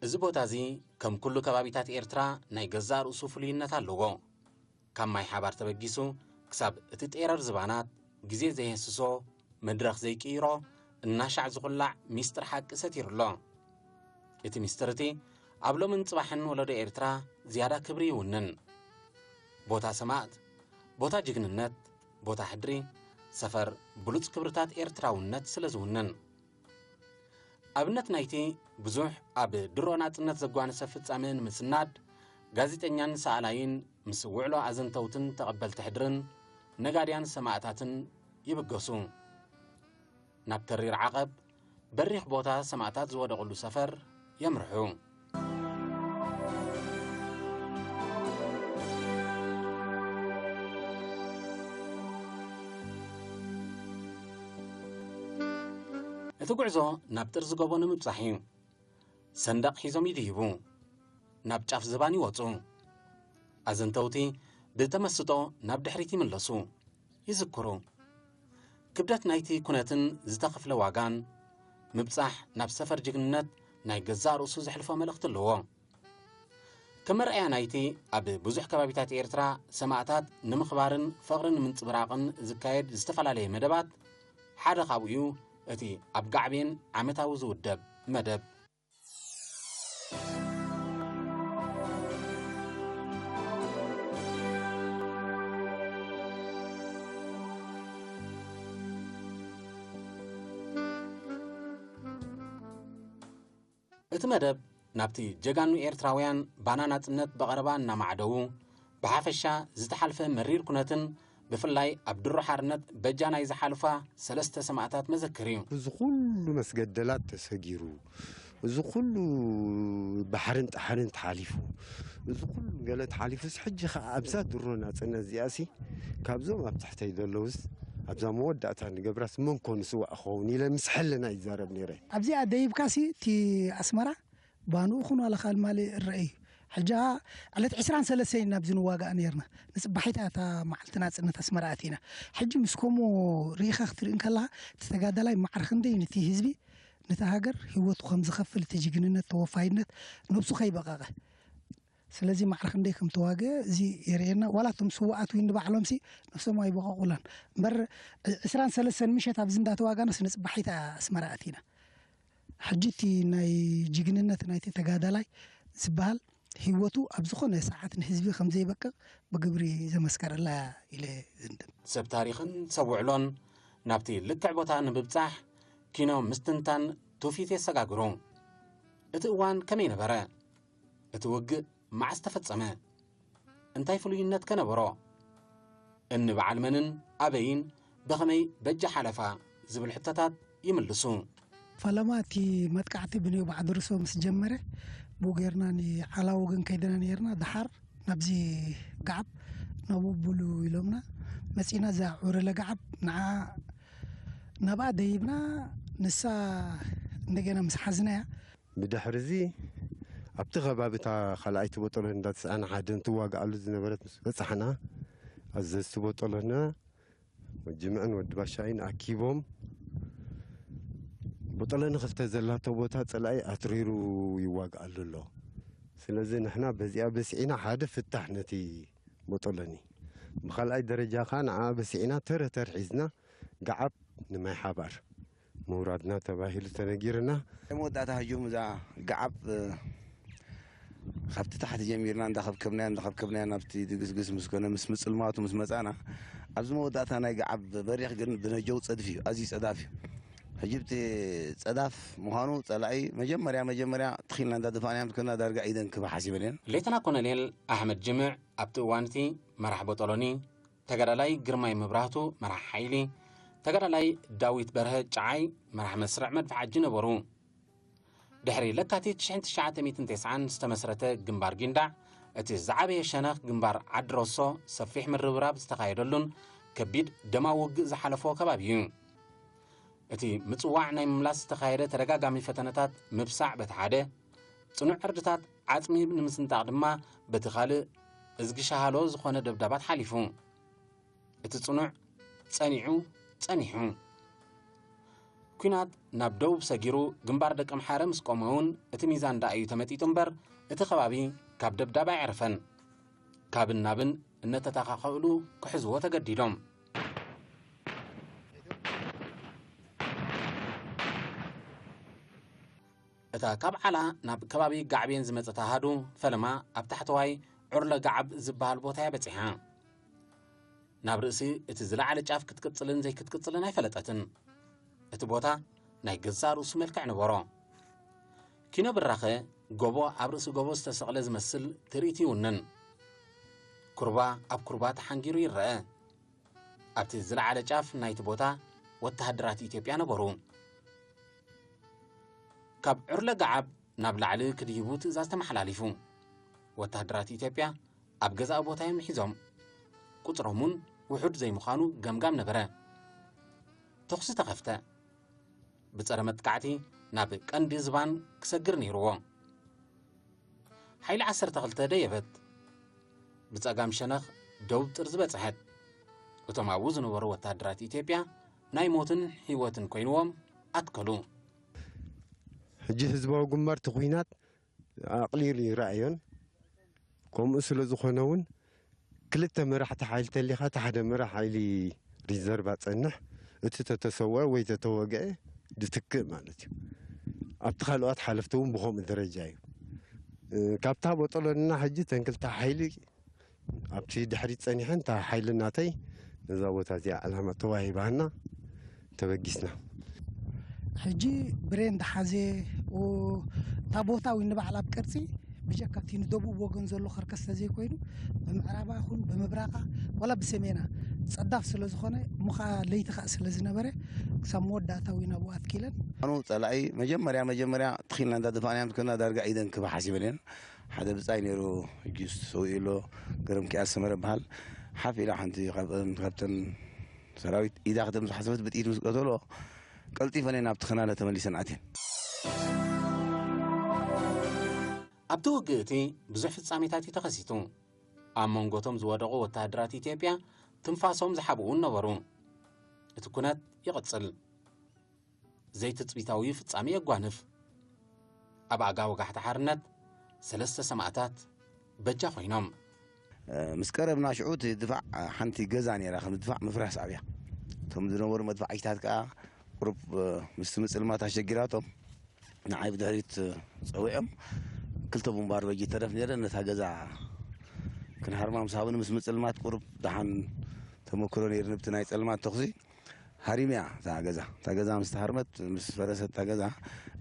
እዚ ቦታ እዚ ከም ኩሉ ከባቢታት ኤርትራ ናይ ገዛእ ርእሱ ፍሉይነት ኣለዎ። ካብ ማይ ሓባር ተበጊሱ ክሳብ እቲ ጤረር ዝባናት ግዜ ዘየህስሶ መድረኽ ዘይቅይሮ እናሻዕ ዝኹላዕ ሚስጥር ሓቂ ሰቲሩ ኣሎ። እቲ ሚስጥር እቲ ኣብ ሎምን ጽባሕን ወለዶ ኤርትራ ዝያዳ ክብሪ ይውንን። ቦታ ሰማእት፣ ቦታ ጅግንነት፣ ቦታ ሕድሪ፣ ሰፈር ብሉጽ ክብርታት ኤርትራውነት ስለ ዝውንን። ኣብነት ናይቲ ብዙሕ ኣብ ድሮ ናጽነት ዘጓነሰ ፍጻመ ንምስናድ፣ ጋዜጠኛን ሰኣላይን ምስ ውዕሎ ኣዘንተውትን ተቐበልቲ ሕድርን ነጋድያን ሰማእታትን ይብገሱ። ናብ ተሪር ዓቐብ፣ በሪኽ ቦታ ሰማእታት ዝወደቑሉ ሰፈር የምርሑ። እቲ ጉዕዞ ናብ ጥርዚ ጎቦ ንምብጻሕ እዩ። ሰንደቕ ሒዞም ይድይቡ። ናብ ጫፍ ዝባን ይወጹ። ኣዘንተውቲ ብተመስጦ ናብ ድሕሪት ይምለሱ፣ ይዝክሩ። ክብደት ናይቲ ኩነትን ዝተኸፍለ ዋጋን፣ ምብጻሕ ናብ ሰፈር ጅግንነት ናይ ገዛእ ርእሱ ዘሕልፎ መልእኽቲ ኣለዎ። ከም መርኣያ ናይቲ ኣብ ብዙሕ ከባቢታት ኤርትራ ሰማእታት ንምኽባርን ፍቕሪ ንምንጽብራቕን ዝካየድ ዝተፈላለየ መደባት፣ ሓደ ካብኡ እዩ እቲ ኣብ ጋዕቤን ዓመታዊ ዝውደብ መደብ። እቲ መደብ ናብቲ ጀጋኑ ኤርትራውያን ባና ናጽነት ብቐረባ እናማዕደዉ፣ ብሓፈሻ ዝተሓልፈ መሪር ኩነትን ብፍላይ ኣብ ድሮ ሓርነት በጃ ናይ ዝሓልፋ ሰለስተ ሰማእታት መዘክር እዩ። እዚ ኩሉ መስገደላት ተሰጊሩ፣ እዚ ኩሉ ባሕርን ጣሕርን ተሓሊፉ፣ እዚ ኩሉ ገለ ተሓሊፉስ፣ ሕጂ ኸኣ ኣብዛ ድሮ ናጽነት እዚኣሲ፣ ካብዞም ኣብ ትሕተይ ዘለዉስ፣ ኣብዛ መወዳእታ ንገብራስ መን ኮን ስዋእ ኸውን ኢለ ምስ ሕልና ይዛረብ ነይረ። ኣብዚኣ ደይብካሲ፣ እቲ ኣስመራ ባንኡ ኹን ዋላ ካልእ ማልእ እረአ እዩ። ሕጂ ኸኣ ዕለት ዕስራን ሰለስተን ናብዚ ንዋጋእ ነይርና። ንጽባሒታ እታ መዓልቲ ናጽነት ኣስመራ ኣቲና። ሕጂ ምስ ከምኡ ርኢኻ ክትርኢ እንከለኻ፣ እቲ ተጋዳላይ ማዕረ ክንደይ ነቲ ህዝቢ፣ ነታ ሃገር ህይወቱ ከም ዝኸፍል፣ እቲ ጅግንነት፣ ተወፋይነት፣ ነብሱ ከይበቐቐ። ስለዚ ማዕረ ክንደይ ከም ተዋግአ እዚ የርእየና። ዋላ እቶም ስውኣት እውን ንባዕሎምሲ ነብሶም ኣይበቐቑላን። እምበር ዕስራን ሰለስተን ምሸት ኣብዚ እንዳተዋጋናስ ንጽባሒታ ኣስመራ ኣቲና። ሕጂ እቲ ናይ ጅግንነት ናይቲ ተጋዳላይ ዝበሃል ህይወቱ ኣብ ዝኾነ ሰዓት ንህዝቢ ከም ዘይበቅቕ ብግብሪ ዘመስከረላ ኢለ ዝንድም። ሰብ ታሪኽን ሰብ ውዕሎን ናብቲ ልክዕ ቦታ ንምብጻሕ ኪኖ ምስትንታን ትውፊት የሰጋግሩ። እቲ እዋን ከመይ ነበረ? እቲ ውግእ መዓስ ተፈጸመ? እንታይ ፍሉይነት ከ ነበሮ? እምኒ በዓል መንን ኣበይን ብኸመይ በጃ ሓለፋ ዝብል ሕቶታት ይምልሱ። ፈለማ እቲ መጥቃዕቲ ብንዮባዕ ድርሶ ምስ ጀመረ፣ ብኡ ጌርና ንዓላ ወገን ከይድና ነይርና። ደሓር ናብዚ ገዓብ፣ ናብኡ ብሉ ኢሎምና መጺና። እዛ ዑረለ ገዓብ ንዓ ናብኣ ደይብና፣ ንሳ እንደገና ምስ ሓዝናያ። ብድሕሪ እዚ ኣብቲ ከባቢ እታ ካልኣይቲ ቦጦሎኒ እንዳተሰኣነ ሓደ እንትዋግኣሉ ዝነበረት ምስ በጻሕና፣ ኣዘዝቲ ቦጦሎና ወዲ ጅምዕን ወዲ ባሻይን ኣኪቦም ቦጦሎኒ ክልተ ዘላቶ ቦታ ጸላኢ ኣትሪሩ ይዋግኣሉ ኣሎ። ስለዚ ንሕና በዚኣ በሲዒና ሓደ ፍታሕ ነቲ ቦጦሎኒ፣ ብኻልኣይ ደረጃ ከኣ ንዓ በሲዒና ተረተር ሒዝና ገዓብ ንማይ ሓባር ምውራድና ተባሂሉ ተነጊርና። መወዳእታ ህጁም እዛ ገዓብ፣ እ፣ ካብቲ ታሕቲ ጀሚርና እንዳኸብከብናያ፣ እንዳኸብከብናያ ናብቲ ድግስግስ ምስ ኮነ፣ ምስ ምጽልማቱ ምስ መጻና፣ ኣብዚ መወዳእታ ናይ ገዓብ በሪኽ ግን ብነጀው ጸድፊ እዩ፣ ኣዝዩ ጸዳፍ እዩ። ሕጂ እቲ ጸዳፍ ምዃኑ ጸላኢ መጀመርያ፣ መጀመርያ ትኺልና እንዳደፋእናዮም ከና ዳርጋ ኢደን ክባ ሓሲበን እየን። ሌተና ኮሎኔል ኣሕመድ ጅምዕ ኣብቲ እዋን እቲ መራሕ ቦጦሎኒ፣ ተጋዳላይ ግርማይ መብራህቱ መራሕ ሓይሊ፣ ተጋዳላይ ዳዊት በርሀ ጨዓይ መራሕ መስርዕ መድፍዓጂ ነበሩ። ድሕሪ ለካቲት ሽሕን ትሽዓተ ሚእትን ተስዓን ዝተመስረተ ግንባር ጊንዳዕ፣ እቲ ዝዓበየ ሸነኽ ግንባር ዓዲ ሮሶ ሰፊሕ ምርብራብ ዝተኻየደሉን ከቢድ ደማዊ ውግእ ዝሓለፎ ከባቢ እዩ። እቲ ምጽዋዕ ናይ ምምላስ ዝተኻየደ ተደጋጋሚ ፈተነታት ምብሳዕ በቲ ሓደ፣ ጽኑዕ ዕርድታት ዓጽሚ ንምስንጣቕ ድማ በቲ ካልእ እዝጊ ሻሃሎ ዝኾነ ደብዳባት ሓሊፉ። እቲ ጽኑዕ ጸኒዑ፣ ጸኒሑ። ኲናት ናብ ደቡብ ሰጊሩ ግንባር ደቀምሓረ ምስ ቆመ እውን እቲ ሚዛን ደኣ እዩ ተመጢጡ እምበር፣ እቲ ከባቢ ካብ ደብዳብ ኣየዕረፈን። ካብን ናብን እነተተኻኸእሉ ክሕዝዎ ተገዲዶም። እታ ካብ ዓላ ናብ ከባቢ ጋዕቤን ዝመጸት ኣሃዱ ፈለማ ኣብ ታሕተዋይ ዑርለ ጋዓብ ዝበሃል ቦታ እያ በጺሓ። ናብ ርእሲ እቲ ዝለዓለ ጫፍ ክትቅጽልን ዘይክትቅጽልን ኣይፈለጠትን። እቲ ቦታ ናይ ገዛእ ርእሱ መልክዕ ነበሮ። ኪኖ ብራኸ ጎቦ ኣብ ርእሲ ጎቦ ዝተሰቕለ ዝመስል ትርኢት ይውንን። ኩርባ ኣብ ኩርባ ተሓንጊሩ ይረአ። ኣብቲ ዝለዓለ ጫፍ ናይቲ ቦታ ወተሃደራት ኢትዮጵያ ነበሩ። ካብ ዑርለ ገዓብ ናብ ላዕሊ ክድይቡ ትእዛዝ ተመሓላሊፉ። ወተሃደራት ኢትዮጵያ ኣብ ገዛእ ቦታ እዮም ሒዞም። ቁጽሮም እውን ውሑድ ዘይምዃኑ ገምጋም ነበረ። ተኹሲ ተኸፍተ። ብጸረ መጥቃዕቲ ናብ ቀንዲ ዝባን ክሰግር ነይርዎ። ሓይሊ ዓሰርተ ክልተ ደየበት። ብጸጋም ሸነኽ ደቡብ ጥርዚ በጽሐት። እቶም ኣብኡ ዝነበሩ ወተሃደራት ኢትዮጵያ ናይ ሞትን ህይወትን ኮይንዎም ኣትከሉ። ሕጂ ህዝባዊ ግንባር እቲ ኲናት ኣቕሊሉ ይረኣዮን፣ ከምኡ ስለ ዝኾነ እውን ክልተ መራሕቲ ሓይሊ ተሊኻ፣ እቲ ሓደ መራሕ ሓይሊ ሪዘርቭ ኣጸንሕ፣ እቲ ተተሰወአ ወይ ተተወግአ ድትክእ ማለት እዩ። ኣብቲ ካልኦት ሓለፍቲ እውን ብኸምኡ ደረጃ እዩ። እ፣ ካብታ ቦጠሎንና ሕጂ ተን ክልተ ሓይሊ ኣብቲ ድሕሪት ጸኒሐን፣ እታ ሓይሊ ናተይ ነዛ ቦታ እዚኣ ዕላማ ተዋሂባና ተበጊስና። ሕጂ ብሬን ዝሓዘ፣ እታ ቦታ እውን ንባዕላ ኣብ ቅርጺ ብጀካ እቲ ንደቡብ ወገን ዘሎ ከርከስ ተዘይኮይኑ፣ ብምዕራባ ይኹን ብምብራቓ ዋላ ብሰሜና ጸዳፍ ስለ ዝኾነ፣ እሞ ኸኣ ለይቲ ኸኣ ስለ ዝነበረ፣ ክሳብ መወዳእታ እውን ኣብኡ ኣትኪለን። ኣኑ ጸላኢ መጀመርያ መጀመርያ ትኺልና እንዳደፋእናዮም ትኮና ዳርጋ ኢደን ክባ ሓሲበን እየን። ሓደ ብጻይ ነይሩ፣ ሕጂ ተሰዊኡ ኣሎ፣ ገረምኪኣል ሰመረ በሃል። ሓፍ ኢላ ሓንቲ ካብተን ሰራዊት ኢዳ ከተምዝሓ ሰበት ብጥይት ምስ ቀተሎ፣ ቀልጢፈን እየን ናብቲ ክናለ ተመሊሰን ኣትየን። ኣብቲ ውግእ እቲ ብዙሕ ፍጻሜታት እዩ ተኸሲቱ። ኣብ መንጎቶም ዝወደቑ ወተሃደራት ኢትዮጵያ ትንፋሶም ዝሓብኡ እውን ነበሩ። እቲ ኩነት ይቕጽል። ዘይትጽቢታዊ ፍጻሜ የጓንፍ። ኣብ ኣጋ ወጋሕታ ሓርነት ሰለስተ ሰማእታት በጃ ኮይኖም። ምስ ቀረብና ሽዑ እቲ ድፋዕ ሓንቲ ገዛ ነይራ፣ ከም ድፋዕ ምፍራስ ኣብያ። እቶም ዝነበሩ መድፋዓይታት ከኣ ቁሩብ ምስቲ ምጽልማት ኣሸጊራቶም ንዓይ ብድሕሪት ጸዊዖም ክልተ ቡምባ ኣርበጂ ተረፍ ነይረ። ነታ ገዛ ክንሃርማ ምስ ሃቡኒ ምስ ምጽልማት ቁሩብ ደሓን ተመክሮ ነይርኒ ብቲ ናይ ጸልማት ተኹሲ። ሃሪምያ እታ ገዛ። እታ ገዛ ምስ ተሃርመት፣ ምስ ፈረሰት እታ ገዛ፣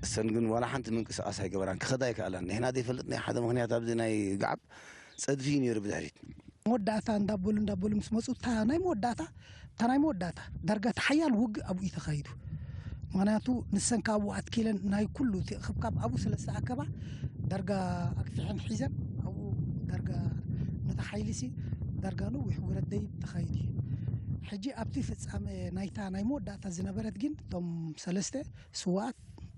እሰን ግን ዋላ ሓንቲ ምንቅስቓስ ኣይገበራን። ክኸዳ ኣይከኣላን። ንሕና ዘይፈልጥ ናይ ሓደ ምኽንያት ኣብዚ ናይ ገዓብ ጸድፊ እዩ ነይሩ ብድሕሪት። መወዳእታ እንዳበሉ እንዳበሉ ምስ መፁ እታ ናይ መወዳእታ እታ ናይ መወዳእታ ዳርጋ እቲ ሓያል ውግእ ኣብኡ እዩ ተኻይዱ። ምኽንያቱ ንሰን ካብኡ ኣትኪለን ናይ ኩሉ እቲ እኽብካብ ኣብኡ ስለ ዝተኣከባ ዳርጋ ኣግፊሐን ሒዘን ኣብኡ ዳርጋ ነታ ሓይሊ ሲ ዳርጋ ነዊሕ ውግረት ደይ ተኻይዱ እዩ። ሕጂ ኣብቲ ፍጻመ ናይታ ናይ መወዳእታ ዝነበረት ግን እቶም ሰለስተ ስዋኣት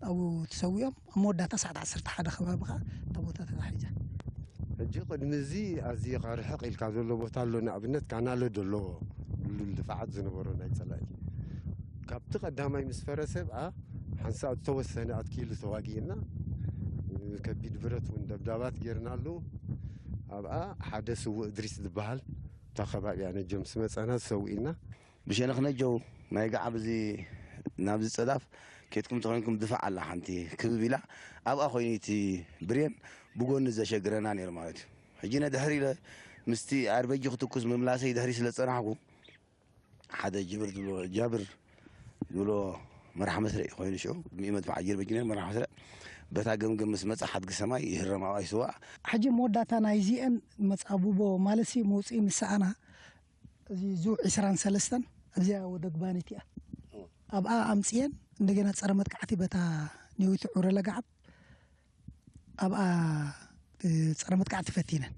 ኣብኡ ተሰዊኦም ኣብ መወዳእታ ሰዓት ዓሰርተ ሓደ ከባቢ ከዓ እታ ቦታ ተታሒዛ። ሕጂ ቅድሚ እዚ ኣዝዩ ርሕቕ ኢልካ ዘሎ ቦታ ኣሎ፣ ንኣብነት ካናለ ደሎ ሉል ድፋዓት ዝነበሮ ናይ ጸላኢ ካብቲ ቀዳማይ ምስ ፈረሰ ብኣ ሓንሳእ ዝተወሰነ ኣትኪሉ ተዋጊእና ከቢድ ብረት እውን ደብዳባት ጌርናሉ። ኣብኣ ሓደ ስዉእ እድሪስ ዝበሃል እታ ከባቢያ ነጆም ምስ መጸና ዝሰውኢና ብሸነኽ ነጀው ናይ ገዓብ እዚ ናብዚ ጸዳፍ ኬድኩም ተኾይንኩም ድፋዕ ኣላ ሓንቲ ክብብ ኢላ ኣብኣ ኮይኑ እቲ ብሬን ብጎኒ ዘሸግረና ነይሩ ማለት እዩ። ሕጂ ነድሕሪ ኢለ ምስቲ ኣርበጂ ክትኩስ ምምላሰይ ድሕሪ ስለ ዝጸናሕኩ ሓደ ጅብር ዝብሎ ጃብር ዝብሎ መራሕ መስርዕ ኮይኑ ሽዑ ቅድሚኡ መድፍዓ ጀርበጅ ነይሩ መራሕ መስርዕ በታ ገምገም ምስ መጻ ሓድጊ ሰማይ ይህረም ኣብኣ ይስዋእ። ሕጂ መወዳእታ ናይዚኤን መጻብቦ ማለትሲ መውጽኢ ምስ ሰኣና እዚ ዙ ዕስራን ሰለስተን ኣብዚኣ ወደግባኒት እያ ኣብኣ ኣምጽኤን እንደገና ጸረ መጥቃዕቲ በታ ነዊት ዑረ ለጋዓብ ኣብኣ ጸረ መጥቃዕቲ ፈቲነን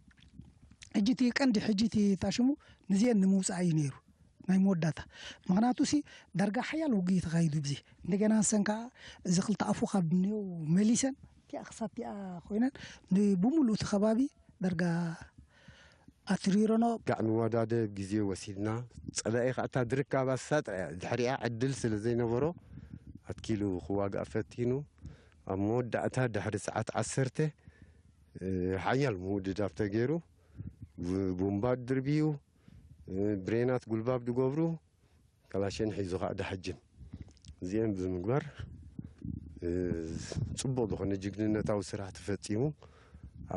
ሕጂ እቲ ቀንዲ ሕጂ እቲ ታሽሙ ንዚኤን ንምውጻእ እዩ ነይሩ ናይ መወዳእታ ምኽንያቱ ሲ ዳርጋ ሓያል ውግእ ተኻይዱ ብዚ እንደገና ንሰን ከዓ እዚ ክልተ ኣፉ ካብ እኒኦ መሊሰን እቲኣ ክሳብ እቲኣ ኮይነን ብሙሉእ እቲ ከባቢ ዳርጋ ኣትሪሮኖ። ጋዕ ንወዳደብ ግዜ ወሲድና፣ ጸላኢ ከኣ እታ ድርካባ እሳ ጥራይ እያ፣ ድሕሪኣ ዕድል ስለ ዘይነበሮ፣ ኣትኪሉ ክዋጋእ ፈቲኑ። ኣብ መወዳእታ ድሕሪ ሰዓት ዓሰርተ ሓያል ምውድዳብ ተገይሩ፣ ቡምባ ድርብዩ፣ ብሬናት ጉልባብ ድገብሩ፣ ካላሽን ሒዙ ከዓ ድሓጅም። እዚኦም ብምግባር ጽቡቕ ዝኾነ ጅግንነታዊ ስራሕ ተፈጺሙ።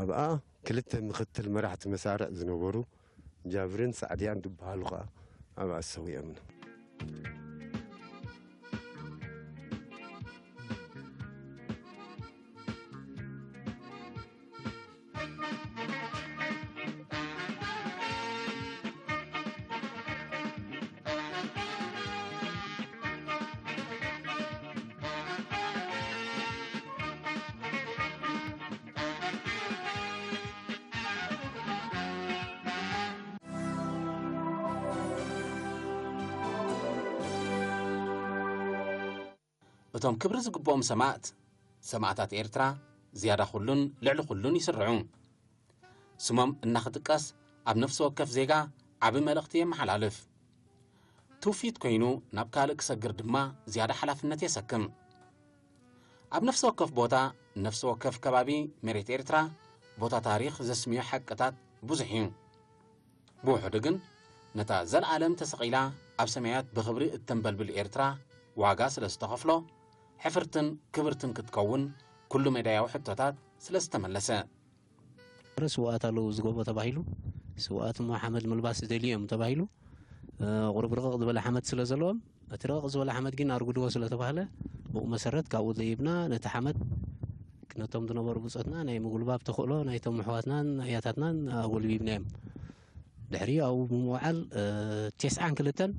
ኣብኣ ክልተ ምክትል መራሕቲ መሳርዕ ዝነበሩ ጃብርን ሳዕድያን ዝበሃሉ ከዓ ኣብኣ ሰዊኦምና። እቶም ክብሪ ዝግብኦም ሰማእት፣ ሰማእታት ኤርትራ ዝያዳ ኩሉን ልዕሊ ኩሉን ይስርዑ። ስሞም እናኽጥቀስ ኣብ ነፍሲ ወከፍ ዜጋ ዓቢ መልእኽቲ የመሓላልፍ። ትውፊት ኮይኑ ናብ ካልእ ክሰግር ድማ ዝያዳ ሓላፍነት የሰክም። ኣብ ነፍሲ ወከፍ ቦታ፣ ነፍሲ ወከፍ ከባቢ መሬት ኤርትራ ቦታ ታሪኽ ዘስምዮ ሓቅታት ብዙሕ እዩ። ብውሑዱ ግን ነታ ዘለኣለም ተሰቒላ ኣብ ሰማያት ብኽብሪ እተንበልብል ኤርትራ ዋጋ ስለ ዝተኸፍሎ፣ ሕፍርትን ክብርትን ክትከውን ኩሉ መዳያዊ ሕቶታት ስለ ዝተመለሰ። ስውኣት ኣለዉ ዝጎቦ ተባሂሉ፣ ስውኣት እሞ ሓመድ ምልባስ ዝደልዩ እዮም ተባሂሉ። ቁሩብ ርቕቕ ዝበለ ሓመድ ስለ ዘለዎም፣ እቲ ርቕቕ ዝበለ ሓመድ ግን ኣርጉድዎ ስለ ተባህለ፣ ብኡ መሰረት ካብኡ ደይብና ነቲ ሓመድ ነቶም ዝነበሩ ብጾትና ናይ ምጉልባብ ተኽእሎ ናይቶም ኣሕዋትናን ኣያታትናን ኣጎልቢብናዮም። ድሕሪኡ ኣብኡ ብምውዓል፣ እ፣ ተስዓን ክልተን፣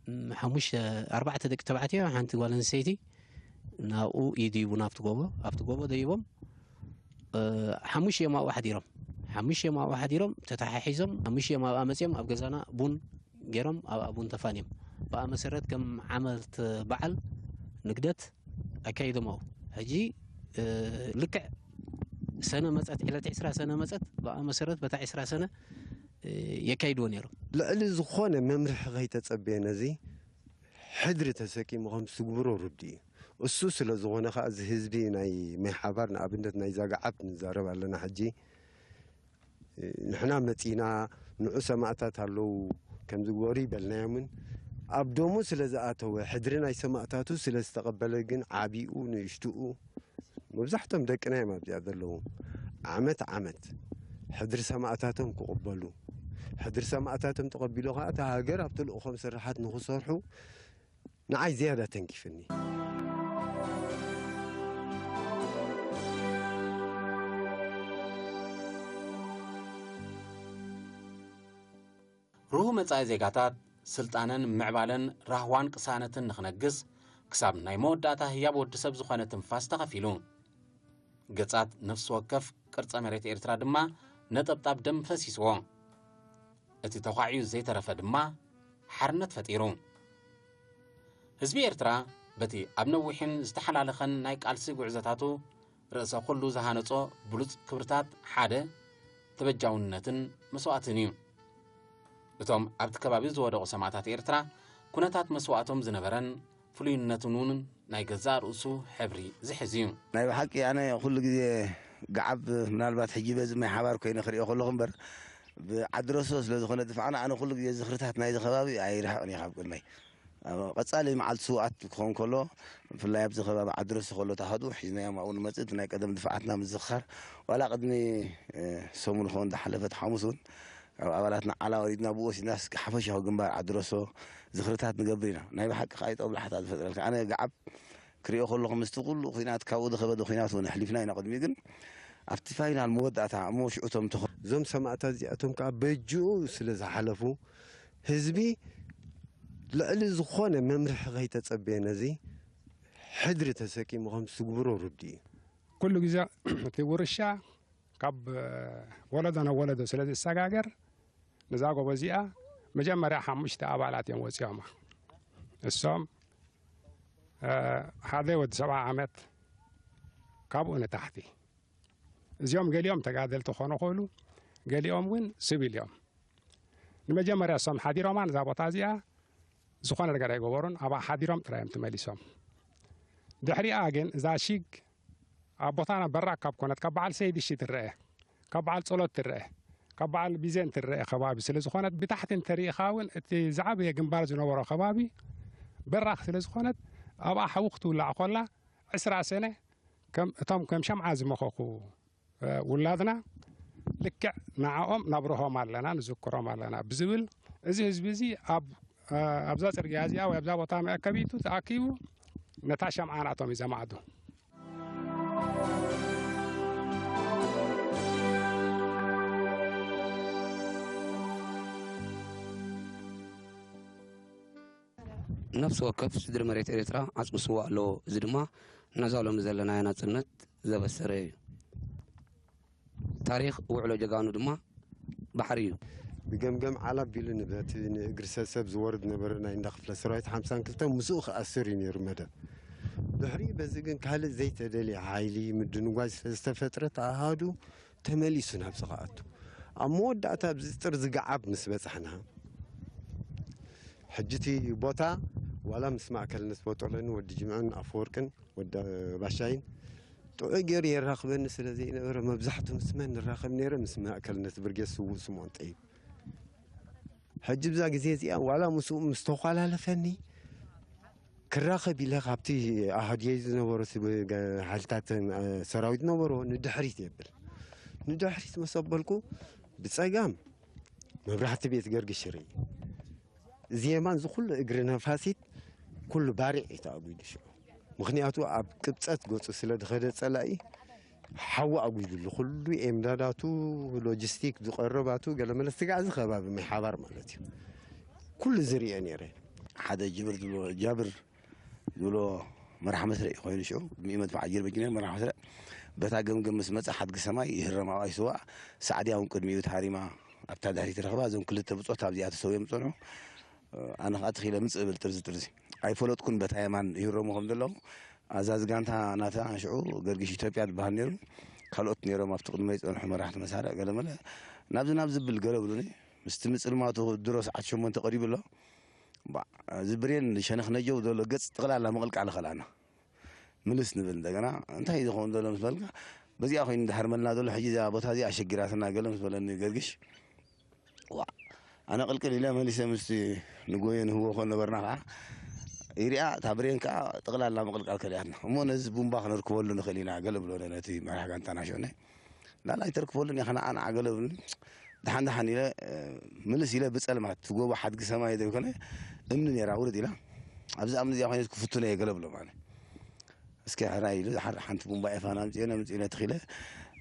ም፣ ሓሙሽተ፣ ኣርባዕተ ደቂ ተባዕትዮ፣ ሓንቲ ጓል ኣንስተይቲ ናብኡ ይድይቡ፣ ናብቲ ጎቦ። ኣብቲ ጎቦ ደይቦም፣ እ፣ ሓሙሽተ እዮም ኣብኡ ሓዲሮም። ሓሙሽተ እዮም ኣብኡ ሓዲሮም፣ ተተሓሒዞም፣ ሓሙሽተ እዮም ኣብኣ መጺኦም፣ ኣብ ገዛና ቡን ገይሮም፣ ኣብኣ ቡን ተፋንዮም። ብኣ መሰረት ከም ዓመት በዓል ንግደት ኣካይዶም ኣብኡ። ሕጂ፣ እ፣ ልክዕ ሰነ መጸት፣ ዕለት ዕስራ ሰነ መጸት፣ ብኣ መሰረት በታ ዕስራ ሰነ፣ እ፣ የካይድዎ ነይሮም። ልዕሊ ዝኾነ መምርሒ ከይተጸበየ ነዚ ሕድሪ ተሰኪሙ ከም ዝትግብሮ ርዱእ እዩ። እሱ ስለ ዝኾነ ከኣ እዚ ህዝቢ ናይ ማይ ሓባር ንኣብነት ናይ ዛጋዓብ ንዛረብ ኣለና ሕጂ። ንሕና መጺና ንዑ ሰማእታት ኣለዉ ከምዚ ግበሩ ይበልናዮምን ኣብ ደሙ ስለ ዝኣተወ ሕድሪ ናይ ሰማእታቱ ስለ ዝተቐበለ ግን ዓቢኡ ንእሽትኡ መብዛሕቶም ደቅና እዮም ኣብዚኣ ዘለዉ። ዓመት ዓመት ሕድሪ ሰማእታቶም ክቕበሉ ሕድሪ ሰማእታቶም ተቐቢሉ ኸዓ እታ ሃገር ኣብቲ ልእኾም ስርሓት ንኽሰርሑ ንዓይ ዝያዳ ተንኪፍኒ። ርሁው መጻኢ ዜጋታት ስልጣነን ምዕባለን ራህዋን ቅሳነትን ንኽነግስ ክሳብ ናይ መወዳእታ ህያብ ወዲ ሰብ ዝኾነ ትንፋስ ተኸፊሉ። ገጻት ነፍሲ ወከፍ ቅርጸ መሬት ኤርትራ ድማ ነጠብጣብ ደም ፈሲስዎ። እቲ ተዃዕዩ ዘይተረፈ ድማ ሓርነት ፈጢሩ። ህዝቢ ኤርትራ በቲ ኣብ ነዊሕን ዝተሓላለኸን ናይ ቃልሲ ጉዕዞታቱ ርእሰ ኩሉ ዝሃነጾ ብሉጽ ክብርታት ሓደ ተበጃውነትን መስዋእትን እዩ። እቶም ኣብቲ ከባቢ ዝወደቑ ሰማእታት ኤርትራ ኩነታት መስዋእቶም ዝነበረን ፍሉይነትን እውን ናይ ገዛእ ርእሱ ሕብሪ ዝሕዝ እዩ። ናይ ብሓቂ ኣነ ኩሉ ግዜ ገዓብ ምናልባት ሕጂ በዚ ማይ ሓባር ኮይነ ክሪኦ ከለኹ እምበር ብዓድረሶ ስለ ዝኾነ ድፋዕና ኣነ ኩሉ ግዜ ዝኽርታት ናይዚ ከባቢ ኣይርሕቕን እዩ ካብ ቅድመይ። ኣብ ቀጻሊ መዓልቲ ስውኣት ክኸውን ከሎ ብፍላይ ኣብዚ ከባቢ ዓድረሶ ከሎ ተሃዱ ሒዝናዮም ኣብኡ ንመጽእ እቲ ናይ ቀደም ድፋዓትና ምዝኽኻር ዋላ ቅድሚ ሰሙን ክኸውን ዝሓለፈት ሓሙስ እውን ኣብ ኣባላትና ዓላ ወሪድና ብኡ ወሲድና እስኪ ሓፈሻዊ ግንባር ዓድረሶ ዝኽርታት ንገብር ኢና። ናይ ብሓቂ ከዓ ጦብላሕታ ዝፈጥረልካ ኣነ ገዓብ ክሪኦ ከለኹ ምስቲ ኩሉ ኩናት ካብኡ ዝኸበደ ኩናት እውን ኣሕሊፍና ኢና ቅድሚኡ ግን ኣብቲ ፋይናል መወዳእታ እሞ ሽዑ እቶም ተኾ እዞም ሰማእታት እዚኣቶም ከዓ በጅኡ ስለ ዝሓለፉ ህዝቢ ልዕሊ ዝኾነ መምርሒ ከይተጸበየ ነዚ ሕድሪ ተሰኪሙ ከም ዝትግብሮ ርዱእ እዩ። ኩሉ ግዜ እቲ ውርሻ ካብ ወለዶ ናብ ወለዶ ስለ ዝሰጋገር ነዛ ጎቦ እዚኣ መጀመርያ ሓሙሽተ ኣባላት እዮም ወፂኦማ። እሶም ሓደ ወዲ ሰብዓ ዓመት ካብኡ ንታሕቲ እዚኦም ገሊኦም ተጋደልቲ ክኾኑ ይኽእሉ፣ ገሊኦም እውን ስቪል እዮም። ንመጀመርያ እሶም ሓዲሮማ ነዛ ቦታ እዚኣ ዝኾነ ነገር ኣይገበሩን፣ ኣብኣ ሓዲሮም ጥራይ እዮም ተመሊሶም። ድሕሪኣ ግን እዛ ሽግ ኣብ ቦታና በራቕ ካብ ኮነት፣ ካብ በዓል ሰይድ እሺ ትረአ፣ ካብ በዓል ጸሎት ትረአ፣ ካብ በዓል ቢዘን ትረአ ከባቢ ስለ ዝኾነት፣ ብታሕቲ እንተሪኢኻ እውን እቲ ዝዓበየ ግንባር ዝነበሮ ከባቢ በራኽ ስለ ዝኾነት፣ ኣብኣ ሓዊ ክትውላዕ ኮላ፣ ዕስራ ሰነ ከም፣ እቶም ከም ሸምዓ ዝመኸኹ፣ እ፣ ውላድና ልክዕ ንዓኦም ነብርሆም ኣለና፣ ንዝክሮም ኣለና ብዝብል፣ እዚ ህዝቢ እዚ ኣብ፣ እ፣ ኣብዛ ጽርግያ እዚኣ ወይ ኣብዛ ቦታ መአከቢቱ ተኣኪቡ ነታ ሸምዓ ናቶም እዩ ዘማዕዱ። ነፍሲ ወከፍ ስድሪ መሬት ኤርትራ ዓጽሚ ስዋ ኣለዎ። እዚ ድማ ነዛ ሎሚ ዘለናያ ናጽነት ዘበሰረ እዩ። ታሪኽ ውዕሎ ጀጋኑ ድማ ባሕሪ እዩ። ብገምገም ዓላ ኣቢሉ ንበቲ ንእግሪ ሰሰብ ዝወርድ ነበረ ናይ እንዳ ክፍለ ሰራዊት ሓምሳን ክልተን ምስኡ ክኣስር እዩ ነይሩ መደብ። ድሕሪ በዚ ግን ካልእ ዘይተደልየ ሓይሊ ምድንጓይ ስለ ዝተፈጥረ፣ እቲ ኣሃዱ ተመሊሱ ናብዚ ክኣቱ። ኣብ መወዳእታ ኣብዚ ጥርዚ ገዓብ ምስ በጻሕና፣ ሕጂ እቲ ቦታ ዋላ ምስ ማእከልነት ቦጦሎኒ፣ ወዲ ጅምዕን ኣፈወርቅን ወዲ ባሻይን ጥዑይ ገይሩ የራኽበኒ ስለ ዘይነበረ፣ መብዛሕቱ ምስ መን ንራኸብ ነይረ? ምስ ማእከልነት ብርጌድ ስዉእ ስምኦን ጠይብ። ሕጂ ብዛ ግዜ እዚኣ ዋላ ምስኡ ምስ ተኳላለፈኒ፣ ክራኸብ ኢለ ካብቲ ኣሃድየይ ዝነበሩ ስ-፣ ሓይልታት፣ እ፣ ሰራዊት ነበሮ፣ ንድሕሪት የብል። ንድሕሪት መሰበልኩ፣ ብጸጋም መብራህቲ ቤት ገርግሽ ይርኢ። እዚ የማን፣ እዚ ኩሉ እግሪ ነፋሲት፣ ኩሉ ባሪዕ እዩ ተኣጒዱ ሽዑ። ምኽንያቱ ኣብ ቅብጸት ገጹ ስለ ዝኸደ ጸላኢ፣ ሓዊ ኣጒዱሉ። ኩሉ ኤምዳዳቱ፣ ሎጂስቲክ ዝቐረባቱ፣ ገለመለ ስጋዕ እዚ ከባቢ ማይ ሓባር ማለት እዩ። ኩሉ ዝርእዮ ነይረ። ሓደ ጅብር ዝብሎ፣ ጃብር ዝብሎ መራሕ መስርዕ ኮይኑ ሽዑ፣ ቅድሚኡ መድፍዓ ጀርበጅ ነይሩ፣ መራሕ መስርዕ በታ ገምገም ምስ መጸ ሓድጊ ሰማይ ይህረም ኣብኣ ይስዋእ። ሳዕድያ እውን ቅድሚኡ ተሃሪማ ኣብታ ድሕሪት ረኽባ። እዞም ክልተ ብጾት ኣብዚኣ ተሰውዮም ዝጸንሑ። ኣነ ኸኣ ትኺለ ምጽእ እብል ጥርዚ ጥርዚ። ኣይፈለጥኩን በታ የማን ይህረሙ ከም ዘለዉ። ኣዛዚ ጋንታ ናታ ሽዑ ገርግሽ ኢትዮጵያ ዝበሃል ነይሩ። ካልኦት ነይሮም ኣብቲ ቅድመይ ዝጸንሑ መራሕቲ መሳርዕ ገለመለ። ናብዚ ናብዚ ብል ገለ ብሉኒ። ምስቲ ምጽልማቱ ድሮ ሰዓት ሸሞንተ ቀሪቡ ኣሎ። ባ-፣ እዚ ብሬን ሸነኽ ነጀው ዘሎ ገጽ ጠቕላላ ምቕልቃል ኸልኣና። ምልስ ንብል እንደገና። እንታይ እዩ ዝኸውን ዘሎ ምስ በልካ፣ በዚኣ ኮይኑ እንዳሓርመልና ዘሎ፣ ሕጂ እዛ ቦታ እዚኣ ኣሸጊራትና ገለ ምስ በለኒ ገርግሽ፣ ዋ፣ ኣነ ቅልቅል ኢለ መሊሰ ምስቲ ንጎየ ንህቦ ኮን ነበርና ከዓ፣ ይሪኣ፣ እታ ብሬን ከዓ ጠቕላላ ምቕልቃል ከሊኣትና። እሞ ነዚ ቡምባ ክነርክበሉ ንኽእል ኢና ገለ ብሎ ነቲ መራሕ ጋንታና ሽዑ። ላላ ኣይተርክበሉን ኢኻ፣ ንዓ ንዓ ገለ ብሉኒ። ደሓን ደሓን ኢለ፣ እ፣ ምልስ ኢለ ብጸልማት፣ እቲ ጎቦ ሓድጊ ሰማይ ዘይኮነ፣ እምኒ ነይራ ውርድ ኢላ። ኣብዛ እምኒ እዚኣ ኮይነ ክፍቱነ እየ ገለ ብሎ ማለት። እስኪ ሕራይ ኢሉ፣ ሓ-፣ ሓንቲ ቡምባ ኤፋን ኣምጺኤ፣ ኣምጺኤ ነትኺለ።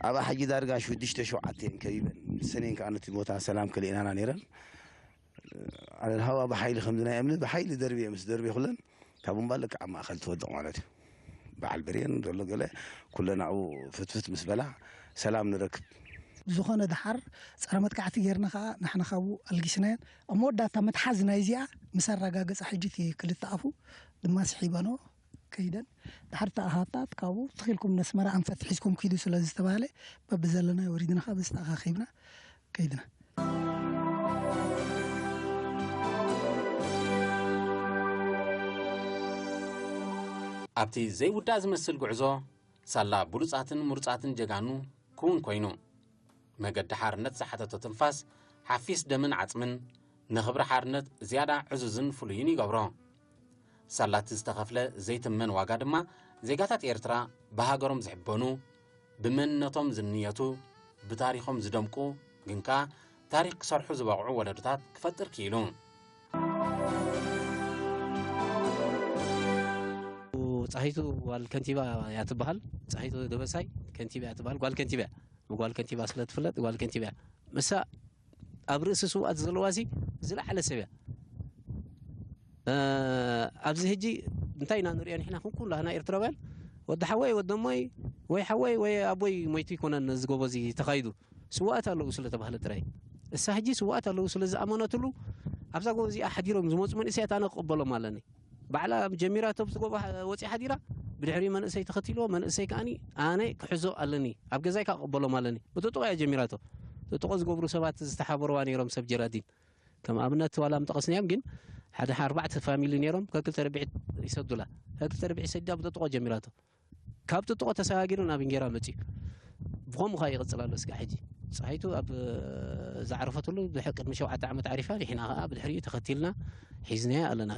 ኣብኣ ሕጂ ዳርጋ ሽዱሽተ ሸውዓተ እየን ከቢበን። ሰኔን ከኣ ነቲ ቦታ ሰላም ከሊእናና ነይረን። ኣነ ሃዋ ብሓይሊ ከምዚ ናይ እምኒ ብሓይሊ ደርብየ ምስ ደርብየ ኩለን፣ እታ ቡምባ ልክዕ ኣብ ማእከል ትወድቕ ማለት እዩ። በዓል ብሬን ዘሎ ገለ ኩለን ኣብኡ ፍትፍት ምስ በላ ሰላም ንረክብ። ብዝኾነ ደሓር ጸረ መጥቃዕቲ ጌርና ኸኣ ንሕና ካብኡ ኣልጊስናየን። ኣብ መወዳእታ መትሓዚ ናይዚኣ ምስ ኣረጋገጻ ሕጂ እቲ ክልተ ኣፉ ድማ ስሒበንኦ ከይደን። ድሓር ተኣኻታት ካብኡ ትኺልኩም ነስመራ ኣንፈት ሒዝኩም ኪዱ ስለ ዝተባህለ በብዘለናዮ ወሪድና ኸኣ በዚ ተኣኻኺብና ከይድና። ኣብቲ ዘይውዳእ ዝመስል ጉዕዞ፣ ሳላ ብሉጻትን ምሩጻትን ጀጋኑ ክውን ኮይኑ፣ መገዲ ሓርነት ዝሓተቶ ትንፋስ፣ ሓፊስ ደምን ዓጽምን፣ ንኽብሪ ሓርነት ዝያዳ ዕዙዝን ፍሉይን ይገብሮ። ሳላ እቲ ዝተኸፍለ ዘይትመን ዋጋ ድማ፣ ዜጋታት ኤርትራ ብሃገሮም ዝሕበኑ፣ ብመንነቶም ዝንየቱ፣ ብታሪኾም ዝደምቁ፣ ግን ከኣ ታሪኽ ክሰርሑ ዝበቕዑ ወለዶታት ክፈጥር ክኢሉ። ጻሂቱ ጓል ከንቲባ እያ ትበሃል። ጻሂቱ ደበሳይ ከንቲባ እያ ትበሃል። ጓል ከንቲባ እያ። ብጓል ከንቲባ ስለ ትፍለጥ ጓል ከንቲባ እያ። ንሳ ኣብ ርእሲ ስውኣት ዘለዋሲ ዝለዓለ ሰብ እያ። እ፣ ኣብዚ ሕጂ እንታይ ኢና ንሪኦ ንሕና ኩላህና ኤርትራውያን? ወዲ ሓወይ፣ ወዲ እሞይ፣ ወይ ሓወይ ወይ ኣቦይ ሞይቱ ይኮነን ነዚ ጎቦ እዚ ተኻይዱ። ስውኣት ኣለዉ ስለ ተባህለ ጥራይ። እሳ ሕጂ ስውኣት ኣለዉ ስለ ዝኣመነትሉ፣ ኣብዛ ጎቦ እዚኣ ሓዲሮም ዝመጹ መንእሰያት ኣነ ክቕበሎም ኣለኒ። ባዕላ ጀሚራቶ ኣብቲ ጎቦ ወጺኣ ሓዲራ፣ ብድሕሪኡ መንእሰይ ተኸቲልዎ፣ መንእሰይ ከኣኒ ኣነ ክሕዞ ኣለኒ፣ ኣብ ገዛይ ከኣ ክቕበሎም ኣለኒ። ብጥጡቕ እያ ጀሚራቶ። ጥጡቕ ዝገብሩ ሰባት ዝተሓበርዋ ነይሮም ሰብ ጀራዲን። ከም ኣብነት ዋላ ምጠቐስናዮም፣ ግን ሓደ ኣርባዕተ ፋሚሊ ነይሮም፣ ከክልተ ርብዒት ይሰዱላ። ከክልተ ርብዒት ሰዲዳ ብጥጥቖ ጀሚራቶ። ካብ ጥጥቖ ተሰጋጊሩ ናብ እንጌራ መጺኡ። ብኸምኡ ኸኣ ይቕጽል ኣሎ። እስካዕ ሕጂ ጸሃይቱ ኣብ ዝዓረፈትሉ ድሕሪ ቅድሚ ሸውዓተ ዓመት ዓሪፋ፣ ንሕና ኸኣ ብድሕሪኡ ተኸቲልና ሒዝናያ ኣለና።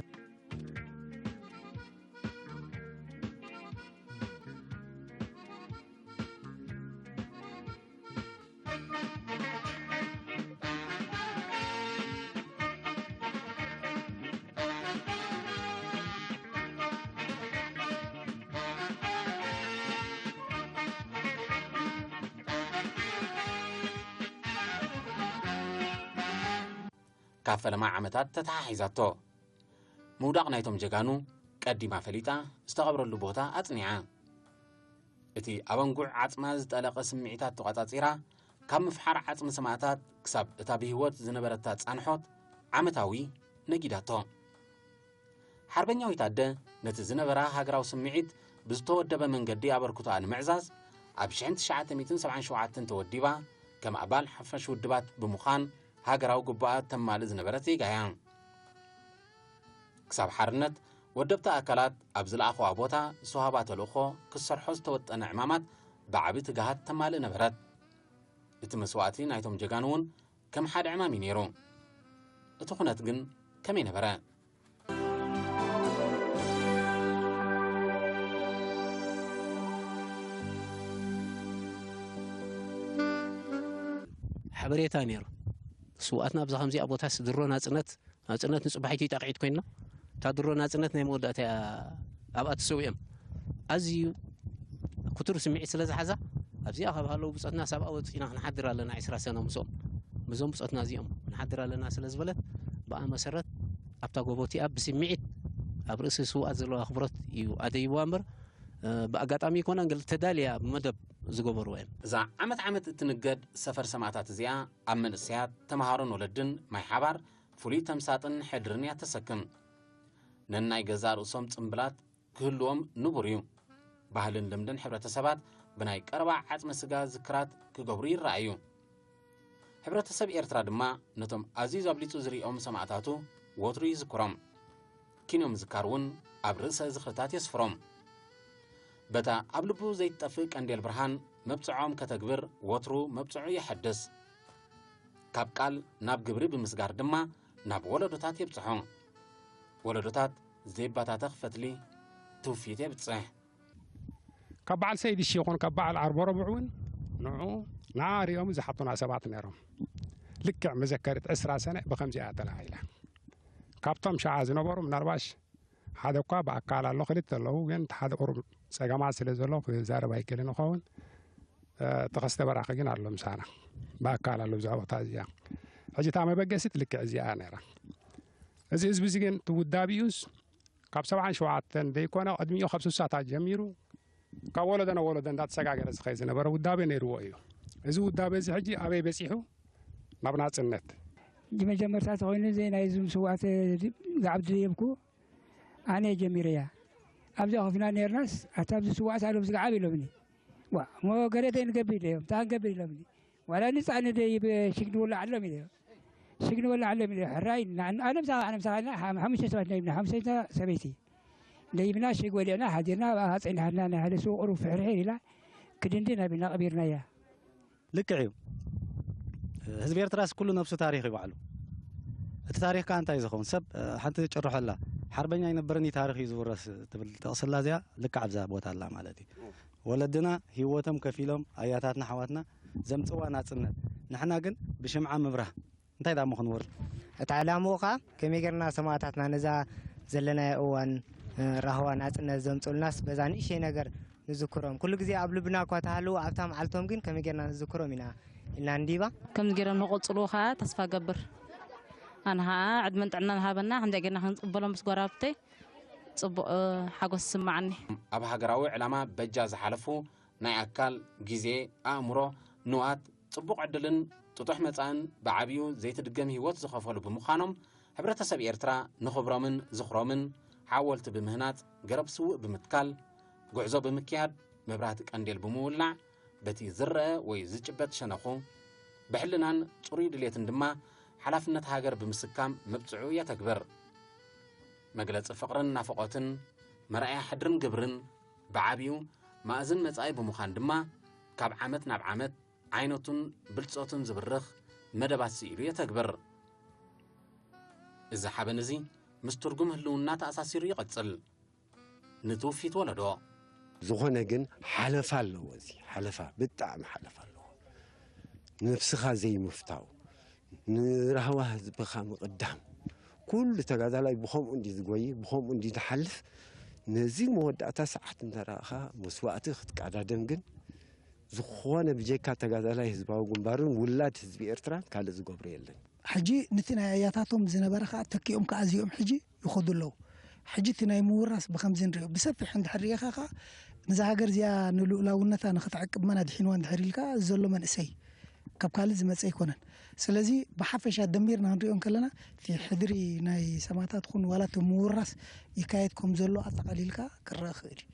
ካብ ፈለማ ዓመታት ተተሓሒዛቶ። ምውዳቕ ናይቶም ጀጋኑ ቀዲማ ፈሊጣ፣ ዝተቐብረሉ ቦታ ኣጽኒዓ። እቲ ኣብ ኣንጉዕ ዓጽማ ዝጠለቐ ስምዒታት ተቖጻጺራ፣ ካብ ምፍሓር ዓጽሚ ሰማእታት ክሳብ እታ ብህይወት ዝነበረታ ጻንሖት ዓመታዊ ነጊዳቶ። ሓርበኛዊት ኣደ ነቲ ዝነበራ ሃገራዊ ስምዒት ብዝተወደበ መንገዲ ኣበርክቶኣ ንምዕዛዝ፣ ኣብ ሽሕን ትሽዓተ ሚእትን ሰብዓን ሸውዓተን ተወዲባ፣ ከም ኣባል ሓፋሽ ውድባት ብምዃን ሃገራዊ ግቡኣ ተማልእ ዝነበረት ዜጋ እያ። ክሳብ ሓርነት፣ ወደብቲ ኣካላት ኣብ ዝለኣኽዋ ቦታ ዝተዋህባ ተልእኾ ክትሰርሖ ዝተወጠነ ዕማማት ብዓቢ ትግሃት ተማልእ ነበረት። እቲ መስዋእቲ ናይቶም ጀጋኑ እውን ከም ሓደ ዕማም እዩ ነይሩ። እቲ ኩነት ግን ከመይ ነበረ? ሓበሬታ ነይሩ። ስውኣትና ኣብዛ ከምዚኣ ቦታ ስድሮ ናጽነት፣ ናጽነት ንጽባሒቱ ይጣቕዒት ኮይንና፣ እታ ድሮ ናጽነት ናይ መወዳእታ እያ ኣብኣ ተሰዊኦም። ኣዝዩ ክቱር ስምዒት ስለ ዝሓዛ፣ ኣብዚኣ ካብ ሃለዉ ብጾትና ሳብኣ ወጺና ክንሓድር ኣለና፣ ዕስራ ሰነ ምስኦም፣ ምስዞም ብጾትና እዚኦም ክንሓድር ኣለና ስለ ዝበለት፣ ብኣ መሰረት ኣብታ ጎቦ እቲኣ ብስምዒት ኣብ ርእሲ ስውኣት ዘለዋ ኣኽብሮት እዩ ኣደይብዋ እምበር፣ እ፣ ብኣጋጣሚ ኣይኮነን፣ ገለ ተዳልያ ብመደብ ዝገበርዎ እዮም። እዛ ዓመት ዓመት እትንገድ ሰፈር ሰማእታት እዚኣ ኣብ መንእሰያት፣ ተመሃሮን ወለድን ማይ ሓባር ፍሉይ ተምሳጥን ሕድርን እያ ተሰክም። ነናይ ገዛእ ርእሶም ጽምብላት ክህልዎም ንቡር እዩ። ባህልን ልምድን ሕብረተሰባት ብናይ ቀረባ ዓጽመ ስጋ ዝክራት ክገብሩ ይረኣዩ። ሕብረተሰብ ኤርትራ ድማ ነቶም ኣዝዩ ዘብሊጹ ዝርእዮም ሰማእታቱ ወትሩ ይዝክሮም። ኪኖ ምዝካር እውን ኣብ ርእሰ ዝኽርታት የስፍሮም። በታ ኣብ ልቡ ዘይትጠፍእ ቀንዴል ብርሃን መብጽዖም ከተግብር ወትሩ መብጽዑ የሐድስ። ካብ ቃል ናብ ግብሪ ብምስጋር ድማ ናብ ወለዶታት የብጽሖ። ወለዶታት ዘይባታተኽ ፈትሊ ትውፊት የብጽሕ። ካብ በዓል ሰይድ እሺ ይኹን ካብ በዓል ዓርቦ ረቡዕ እውን ንዑ ንዓ ሪኦም ዝሓቱና ሰባት ነይሮም። ልክዕ መዘከሪት ዕስራ ሰነ ብኸምዚኣ ተላዒላ። ካብቶም ሸዓ ዝነበሩ ምናልባሽ ሓደ እኳ ብኣካል ኣሎ፣ ክልተ ኣለዉ፣ ግን እቲ ሓደ ቁሩብ ጸገማት ስለ ዘሎ ክዛረብ ኣይክእልን ይኸውን። እ፣ ተኸስተ በራኺ ግን ኣሎ ምሳና። ብኣካል ኣሎ ብዛ ቦታ እዚኣ። ሕጂ እታ መበገሲት ልክዕ እዚኣ ነይራ። እዚ ህዝቢ እዚ ግን እቲ ውዳቢኡስ ካብ ሰብዓን ሸውዓተን ዘይኮነ፣ ቅድሚኡ ካብ ስሳታት ጀሚሩ፣ ካብ ወለዶ ናብ ወለዶ እንዳተሰጋገረ ዝኸይድ ዝነበረ ውዳቤ ነይርዎ እዩ። እዚ ውዳቤ እዚ ሕጂ ኣበይ በጺሑ? ናብ ናጽነት። መጀመርታ ተኾይኑ እዚ ናይ እዞም ስውኣት ዝዓብዲ ደየብኩ ኣነ ጀሚረያ። ኣብዚኣ ኮፍ ኢና ነርናስ፣ ኣታ ኣብዚ ስውኣት ኣለዉ ዝገዓብ ኢሎምኒ። ዋ፣ እሞ ገለ እንታይ ንገብር ኢለዮም፣ እንታይ ክንገብር ኢሎምኒ። ዋላ ንጻኒ ደይብ ሽግ ንበልዕ ኣሎም ኢለዮም። ሽግ ንበልዕ ኣሎም ኢለዮም። ሕራይ፣ ና-፣ ኣነ ምሳኻ፣ ኣነ ምሳኻ ኢልና ሓ-፣ ሓሙሽተ ሰባት ደይብና፣ ሓሙሽተ ሰበይቲ። ደይብና ሽግ ወሊዕና፣ ሓዲርና፣ ኣብኣ ሃፀይ እንዳሃልና፣ ናይ ሓደ ሱቕ ቁሩብ ፍሕርሒር ኢላ፣ ክድንድን ኣቢልና ቀቢርናያ። ልክዕ እዩ። ህዝቢ ኤርትራስ ኩሉ ነብሱ ታሪኽ እዩ ባዕሉ። እቲ ታሪኽ ከኣ እንታይ እዩ ዝኸውን? ሰብ፣ እ፣ ሓንቲ ጭርሖ ኣላ፣ "ሓርበኛ ኣይነብርን እዩ፣ ታሪኽ እዩ ዝውረስ" ትብል ጥቕሲ ኣላ። እዚኣ ልክዕ ኣብዛ ቦታ ኣላ ማለት እዩ። ወለድና ህይወቶም ከፊሎም፣ ኣያታትና ኣሕዋትና ዘምጽዋ ናጽነት፣ ንሕና ግን ብሽምዓ ምብራህ። እንታይ ደኣ እሞ ክንወርድ? እቲ ዕላምኡ ከኣ ከመይ ጌርና ሰማእታትና ነዛ ዘለናዮ እዋን፣ እ፣ ራህዋ ናጽነት ዘምጽኡልናስ በዛ ንእሽተይ ነገር ንዝክሮም። ኩሉ ግዜ ኣብ ልብና እኳ ተሃልዉ፣ ኣብታ መዓልቶም ግን ከመይ ጌርና ንዝክሮም ኢና ኢልና እንዲባ። ከምዚ ጌሮም ንኽቕጽልዎ ከኣ ተስፋ እገብር። ኣነ ኸኣ ዕድመን ጥዕናን ሃበና፣ ከምዚኣ ጌርና ክንቅበሎም ምስ ጎረባብተይ ጽቡቕ፣ እ፣ ሓጎስ ይስምዓኒ። ኣብ ሃገራዊ ዕላማ በጃ ዝሓለፉ ናይ ኣካል፣ ግዜ፣ ኣእምሮ፣ ንዋት፣ ጽቡቕ ዕድልን ጥጡሕ መጻእን ብዓቢኡ ዘይትድገም ህይወት ዝኸፈሉ ብምዃኖም፣ ሕብረተሰብ ኤርትራ ንኽብሮምን ዝኽሮምን ሓወልቲ ብምህናጽ ገረብ ስዉእ ብምትካል፣ ጉዕዞ ብምክያድ፣ መብራህቲ ቀንዴል ብምውላዕ፣ በቲ ዝረአ ወይ ዝጭበጥ ሸነኹ፣ ብሕልናን ጽሩይ ድሌትን ድማ ሓላፍነት ሃገር ብምስካም መብጽዑ የተግብር። መግለጺ ፍቕርን ናፍቖትን፣ መርኣያ ሕድርን ግብርን፣ ብዓቢኡ ማእዝን መጻኢ ብምዃን ድማ፣ ካብ ዓመት ናብ ዓመት ዓይነቱን ብልጸቱን ዝብርኽ መደባት ስኢሉ የተግብር። እዚ ሓበን እዚ ምስ ትርጉም ህልውና ተኣሳሲሩ ይቐጽል። ንትውፊት ወለዶ። ዝኾነ ግን ሓለፋ ኣለዎ። እዚ ሓለፋ፣ ብጣዕሚ ሓለፋ ኣለዎ። ነብስኻ ዘይምፍታው፣ ንራህዋ ህዝብኻ ምቕዳም። ኩሉ ተጋዳላይ ብኸምኡ እንዲ ዝጎይ፣ ብኸምኡ እንዲ ዝሓልፍ። ነዚ መወዳእታ ሰዓት እንተረእኻ መስዋእቲ ክትቀዳደም ግን፣ ዝኾነ ብጀካ ተጋዳላይ ህዝባዊ ግንባርን ውላድ ህዝቢ ኤርትራን ካልእ ዝገብሮ የለን። ሕጂ ነቲ ናይ ኣያታቶም ዝነበረ ከኣ ተኪኦም ከኣ እዚኦም ሕጂ ይኸዱ ኣለዉ። ሕጂ እቲ ናይ ምውራስ ብኸምዚ ንሪኦ። ብሰፊሕ እንድሕር ርኢኻ ከኣ ነዛ ሃገር እዚኣ ንልኡላውነታ ንኽትዕቅብ መን ኣድሒንዋ እንድሕር ኢልካ ዘሎ መንእሰይ ካብ ካልእ ዝመጸ ኣይኮነን። ስለዚ ብሓፈሻ ደሚርና ክንሪኦ እንከለና እቲ ሕድሪ ናይ ሰማእታት ኹን ዋላ እቲ ምውራስ ይካየድ ከም ዘሎ ኣጠቓሊልካ ክረኣ ክእል እዩ።